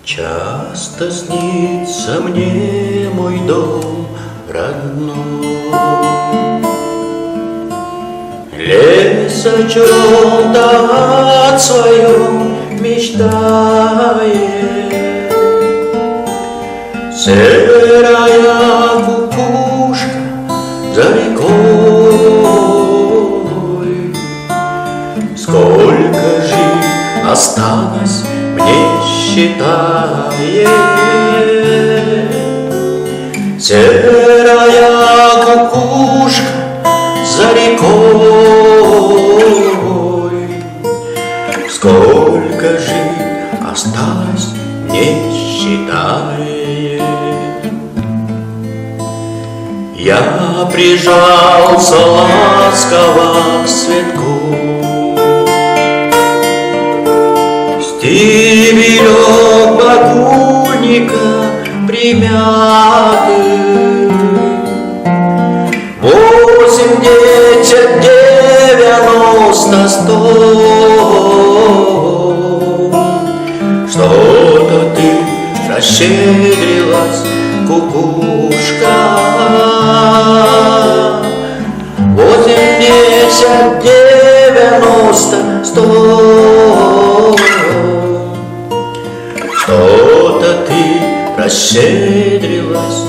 Часто снится мне мой дом родной. Лес о чем-то своем мечтает. Серая кукушка за рекой. Сколько жить осталось мне считает. Серая кукушка за рекой. Сколько жить осталось, не считает. Я прижался ласково к цветку, Стебелек багульника примятый. 80, 90, 100. Что-то ты расщедрилась, кукушка. 80, 90, 100. Что-то ты расщедрилась,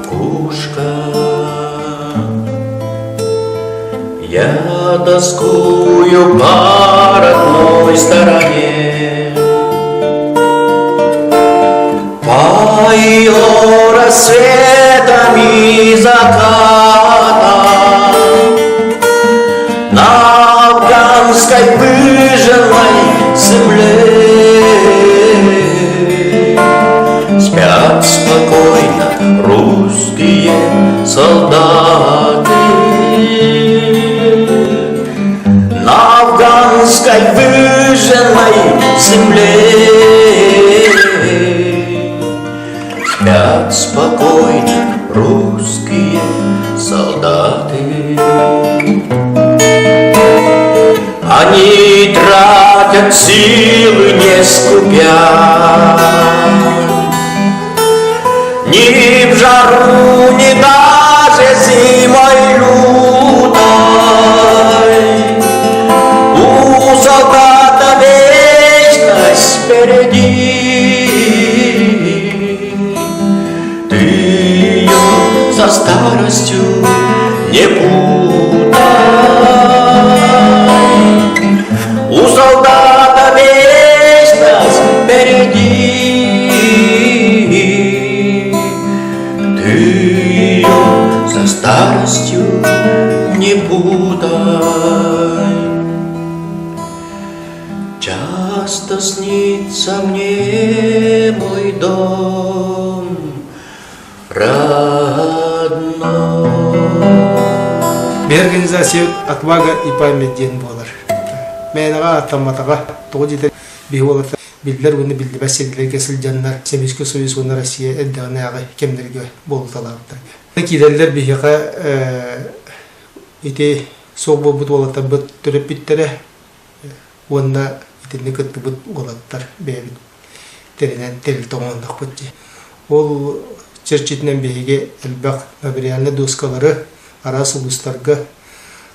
кукушка. Я тоскую по родной стороне, По ее рассветам и закатам, На афганской выжженной земле Спят спокойно русские солдаты. На афганской выжженной земле Спят спокойно русские солдаты. Они тратят силы, не скупя, Ни в жару, ни даже зимой лютой. У солдата вечность впереди. Ты ее со старостью не путай. У солдата вечность впереди. Ты ее со старостью не путай. Часто снится мне мой дом родной. Биһи организация «Отвага и память» диэн буолар. Мээнэҕэ аттамматаҕа, тоҕо диэтэр биһи уолаттар биллэр уонна биллибэт сирдэргэ сылдьаннар Советский Союз уонна Россия эрдэҕинээҕи кэмнэргэ буолуталаабыттарга. Киирэллэр биһиэхэ ити суох буолбут уолаттарбыт төрөппүттэрэ уонна итинник кыттыбыт уолаттар бэйэбит тэринэн тэрилтэ оҥоһуннахпыт дии. Ол чэрчитинэн биһиги элбэх мемориальнай дуоскалары араас улуустарга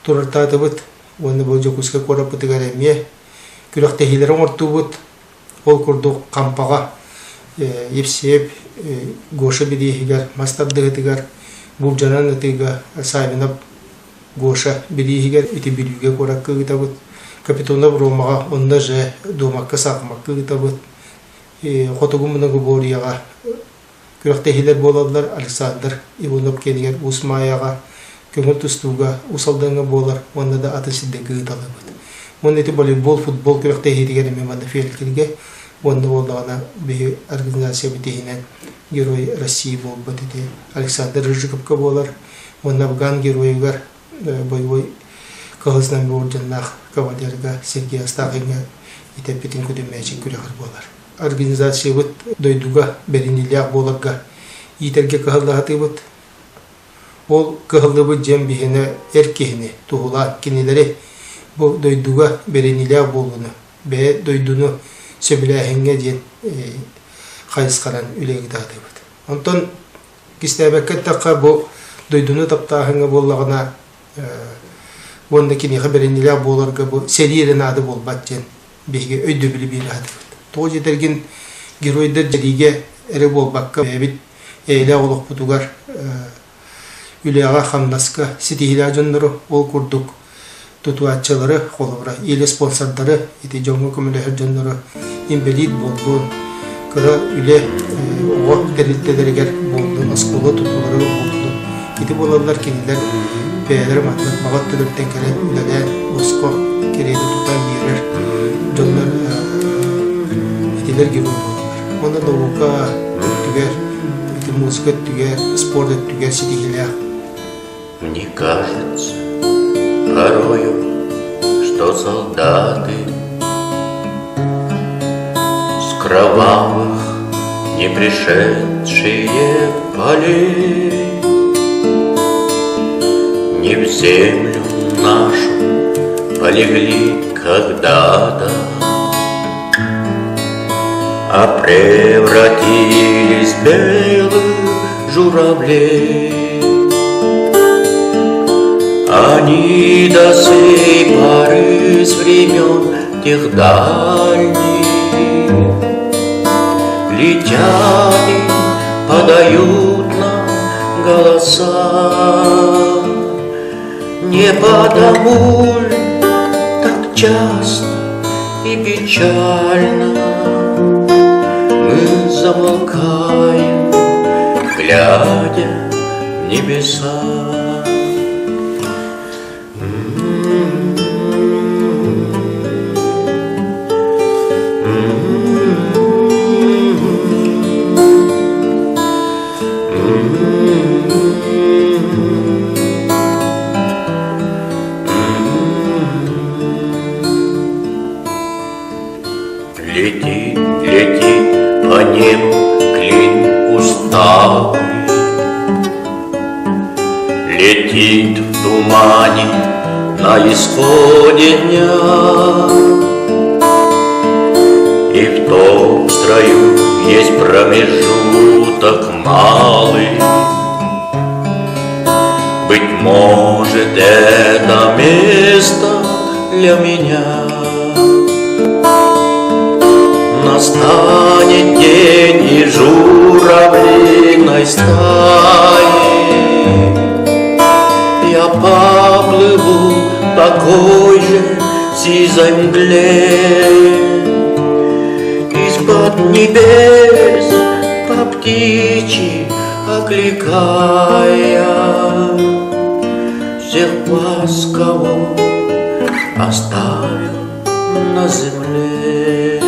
турартаатыбыт уонна бу Дьокуускай куораппытыгар эмиэ күрэхтэһиилэри оҥортуубут. Ол курдук Хампаҕа Евсеев Гоша бирииһигэр мас тардыһыытыгар Булдьанан ытыыга Савинов Гоша бирииһигэр ити Бүлүүгэ куоракка ыытабыт. Капитонов Ромаҕа онно же дуомакка саахымакка ыытабыт. Хотугу многоборьеҕа күрэхтэһиилэр буолаллар. Александр Иванов киэнигэр Уус Маайаҕа, көҥүл тустууга Уус Алдаҥҥа буолар уонна да атын сирдэргэ ыыталлыбыт. Уонна ити волейбол, футбол күрэхтэһиитигэр эмиэ манна Фелькергэ уонна буоллаҕына биһи организациябыт иһинэн Герой России буолбут ити Александр Рыжиковка буолар уонна Афган геройугар боевой Кыһыл Знамя орденнаах кавалерга Сергей Астахиҥҥа итэппитин күдүмээчик күрэҕэр буолар. Организациябыт дойдуга бэриниилээх буоларга иитэргэ кыһаллаһатыыбыт. Ол кыһаллыбыт дьиэм биһиэнэ эр киһини туһулаан кинилэри бу дойдуга бэриниилээх буолууну, бэйэ дойдуну сөбүлээһиҥҥэ диэн. хайысханан үлэ ыытаатыбыт. Онтон кистээбэккэ эттэххэ, бу дойдуну таптааһыҥҥа буоллаҕына уонна киниэхэ бэриниилээх буоларга бу сэрии эрэ наада буолбат диэн биһиги өйдөбүлү биэрэ сатыыбыт. Тоҕо диэтэргин геройдар дьэриигэ эрэ буолбакка бэйэбит эйэлээх олохпутугар үлэҕэ-хамнаска ситиһиилээх дьоннору ол курдук тутааччылары, холобура, или спонсордары, ити дьоҥҥо көмөлөһөр дьоннору инбэлиит буоллун, кыра үлэ оҕо тэрилтэлэригэр буоллун, оскуола тутууларыгар буоллун. Ити буолаллар кинилэр бэйэлэрэ маннык баҕа өттүлэриттэн кэлэн үлэлээн босхо кэриэтэ тутан биэрэр дьоннор итилэр герой буолаллар. Уонна наука өттүгэр, ити музыка өттүгэр, спорт өттүгэр ситиһиилээх. Мне кажется порою, что солдаты С кровавых не пришедшие полей Не в землю нашу полегли когда-то, А превратились в белых журавлей. Они до сей поры с времен тех дальних Летят и подают нам голоса. Не потому ль так часто и печально Мы замолкаем, глядя в небеса. Летит, летит по небу клин усталый, Летит в тумане на исходе дня. И в том строю есть промежуток малый. Быть может, это место для меня. Настанет день и журавлиной стаи Я поплыву такой же сизой мгле Из-под небес по птичьи окликая Всех вас, кого оставил на земле.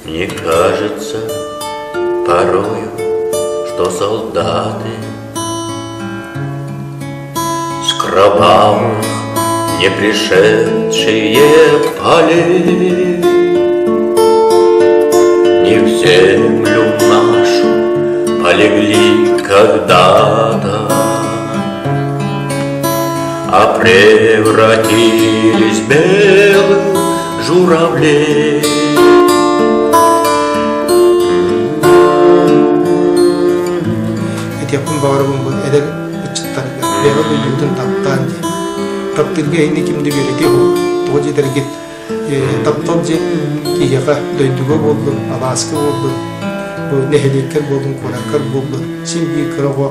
Мне кажется порою, что солдаты С кровавых не пришедшие полей Не в землю нашу полегли когда-то, А превратились в белых журавлей. Этиэхпин баҕарабын бу эдэр ыччаттарга бэйэҕэ дойдубутун таптаан диэн. Таптыырга эһини ким да үөрэтиэ буолуо. Тоҕо диэтэргит таптал дьиэ киһиэхэ дойдуга буоллун, алааска буоллун, бу нэһилиэккэр буоллун, куораккар буоллун, син биир кыра оҕо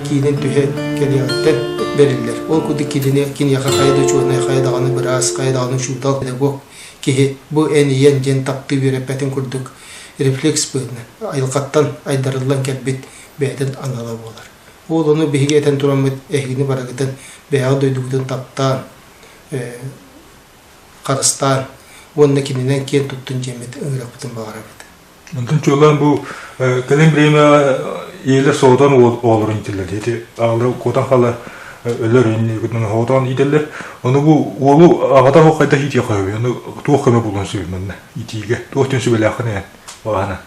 киинэн түһэн кэлиэҕиттэн бэриллэр. Ол курдук кинини киниэхэ хайа да учуонай, хайа даҕаны быраас, хайа даҕаны учуутал, педагог киһи бу эн ийэн диэн таптыы үөрэппэтин курдук рефлекс быһыытынан айылҕаттан айдарыллан кэлбит бэйэтин анала буолар. Ол ону биһиги этэн тураммыт эһигини барыгытын бэйэҕит дойдугутун таптаан, харыстаан уонна кининэн киэн туттун диэммит ыҥырыахпытын баҕарабыт. Онтон чуолаан бу кэлин бириэмэ ийэлэр соҕотон оҕолорун иитиллэр. Ити аҕалара куотан хаалар. өлөр иннигитин хоҕотоон иитэллэр. Ону бу уолу аҕата суох хайдах иитиэххэ сөбүй? Ону туох көмө булуон сөбүй манна итиигэ? Туох диэн сүбэлээххин эн баҕаһынан?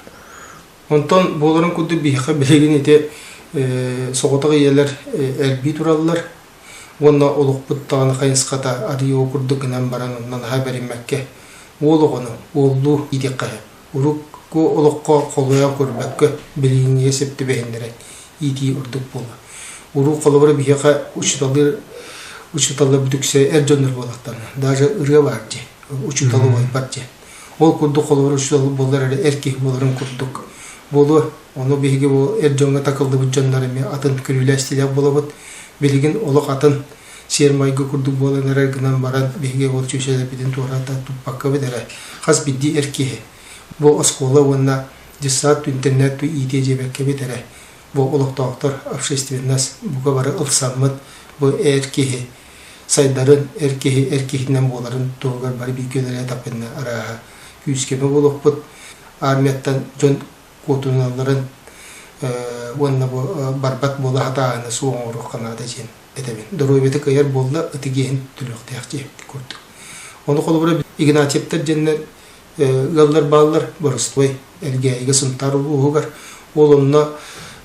Онтон буоларын курдук биһиэхэ билигин ити соҕотох ийэлэр элбии тураллар уонна олохпут даҕаны хайысхата арыйыы курдук гынан баран онно наһаа бэриммэккэ уол оҕону уоллуу иитиэххэ сөп. Урукку олоххо холуйан көрбөккө билиҥҥигэ сөп түбэһиннэрэн иитии ордук буолуо. Уруу холобура биһиэхэ учууталлыыр учууталлар бүтүксэ эр дьоннор буолахтарына даже ырыа баар дии учууталы уойбат дии. Ол курдук холобура учуутал буоллар эрэ эр киһи буоларын курдук буолуо. Ону биһиги бу эр дьоҥҥо такыллыбыт дьоннор эмиэ атын көрүүлээх-истиилээх буолабыт. Билигин олох атын сиэр-майгы курдук буолан эрэр гынан баран биһиги ол чүөчэлэрбитин туората туппаккабыт эрэ хас биирдии эр киһи бу оскуола уонна дьыссаат интернет иитиэ диэбэккэбит эрэ бу олохтоохтор общественность бука бары ылсаммыт бу эр киһи сайдарын эр киһи эр киһинэн буоларын туһугар бары бииргэ үлэлэтэхпитинэ арааһа күүскэбэ буолуохпут армияттан дьон куотуналларын уонна бу барбат буола сатааһыны суох оҥоруохха наада диэн этэбин. Доруобуйата кыайар буолла, ытык иэһин төлүөхтээх диэбит курдук. Ону холобура Игнатьевтар диэннэр ыаллар бааллар Боростуой Элгээйигэ Сунтаар улууһугар. Ол онно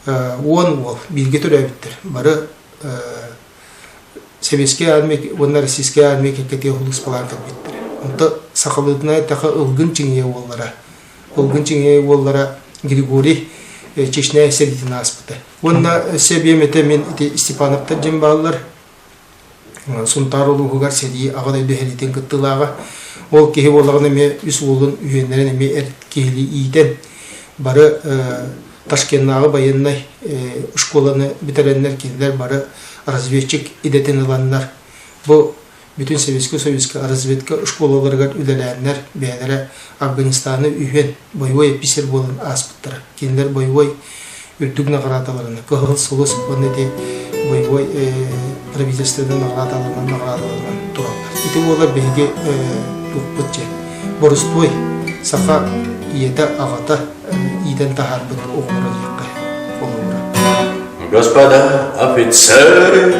10 уол бииргэ төрөөбүттэр. Бары Сэбиэскэй армия уонна Российскай армия кэккэтигэр сулууспалаан кэлбиттэрэ. Онто сахалыытынан эттэххэ ылгын чиҥиэ уоллара. Ылгын чиҥиэ уоллара Григорий Чечня сэриитин ааспыта. Уонна өссө эбиэм этэ мин ити Степановтар диэн бааллар. Сунтаар улууһугар сэрии Аҕа дойду сэриитин кыттыылааҕа. Ол киһи буоллаҕына эмиэ үс уолун үһүөннэрин эмиэ эр киһилии иитэн бары Ташкеннааҕы байыаннай школаны бүтэрэннэр кинилэр бары разведчик идэтин ыланнар бу бүтүн Советскай Союзка разведка школаларыгар үлэлээннэр бэйэлэрэ Афганистаны үһүөн бойобуой эписэр буолан ааспыттара. Кинилэр бойобуой үрдүк наҕараадаларына Кыһыл Сулус уонна ити бойобуой правительственнай наҕараадаларынан наҕараадаларынан тураллар. Ити буолар биһиги туохпут дьэ борустуой саха ийэтэ аҕата иитэн таһаарбыт оҕолоро диэххэ холобура. Господа офицеры,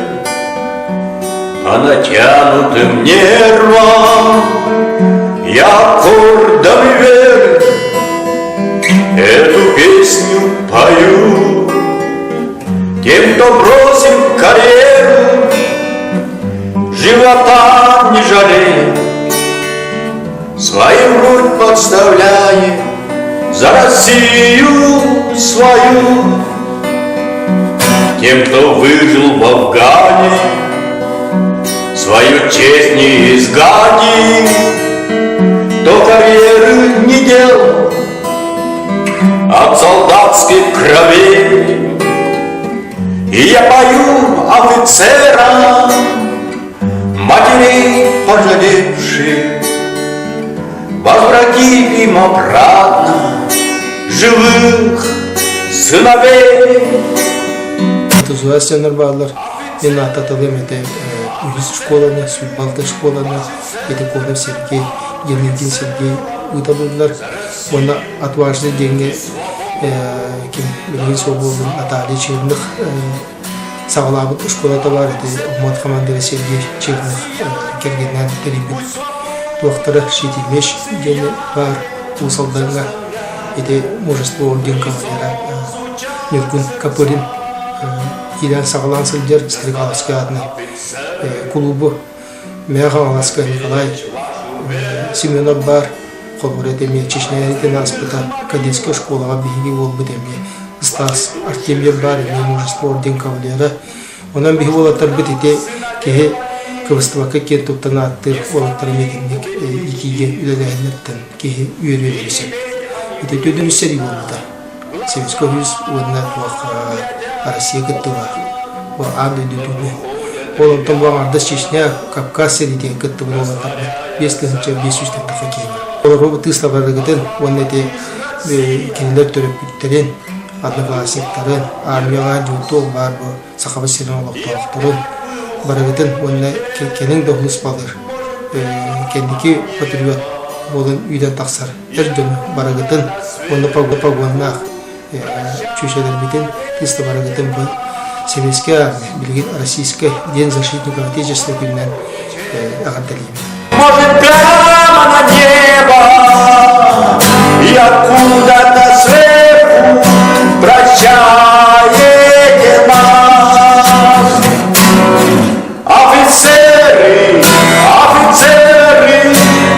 по натянутым нервам я аккордом вверх эту песню пою. Тем, кто бросил карьеру, живота не жалея, Свою грудь подставляет за Россию свою. Тем, кто выжил в Афгане, свою честь не изгадит, кто карьеры не делал от солдатских кровей. И я пою офицерам, матерей пожалевших, Возвратив им обратно живых сыновей. Энтузиастар бааллар. Мен ааттаталым этэ үһүс школаны, Сүүрбалты школаны, Петухов Сергей, Геннадий Сергей ыыталыыллар. Уонна отважный диэҥҥэ ким билигин суох буоллун Наталья Черных саҕалаабыт школата баар ити Омот командира Сергей Черных кэргэнинээн тэрийбит туохтара Шитимеш диэн баар Уус Алдаҥҥа ити мужество орден кавалера Ньургун Копырин киирэн саҕалаан сылдьар Стрекаловскай аатынан кулуубу Мэҥэ Хаҥаласка Николай Семенов баар холобура ити эмиэ Чечня иһитин ааспыта кадетскай школаҕа биһиги уолбут эмиэ Стас Артемьев баар эмиэ мужество орден кавалера. Онон биһи уолаттарбыт ити киһи кыбыстыбакка киэн туттан ааттыыр уолаттар эмиэ итинник иитиигэ үлэлээһиннэртэн киһи үөрүөн сөп. Ити төдүн сэрии буолбута. Советскай Союз уонна туох Россия кыттыылаах. Бу аан дойду түүнү. Ол онтон бу аҥардас Чечня, Кавказ сэриитигэр кыттыбыт уолаттарбыт 5500 тахса киһи бар. Олору тыыстабарыгытын уонна ити кинилэр төрөппүттэрин, одноклассниктарын, армияҕа дьуутуол баар бу Сахабыт сирин олохтоохторун барыгытын уонна кэлиҥ да улуус балыр кэнники патриот буолан үүнэн тахсар эр дьону барыгытын уонна погоннаах чүүчэлэрбитин тыыста барыгытын бу. Сэбиэскэй армия, билигин Российскай День защитников Отечества күнүнэн эҕэрдэлиибин. Может, прямо на небо и откуда-то сверху прощаете нас. Офицеры, офицеры,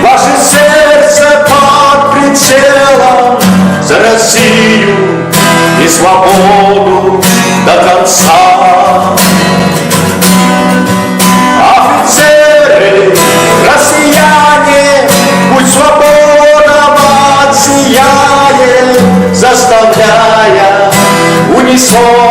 ваше сердце под прицелом за Россию и свободу до конца. Офицеры, россияне, пусть свобода вас сияет, заставляя унисон.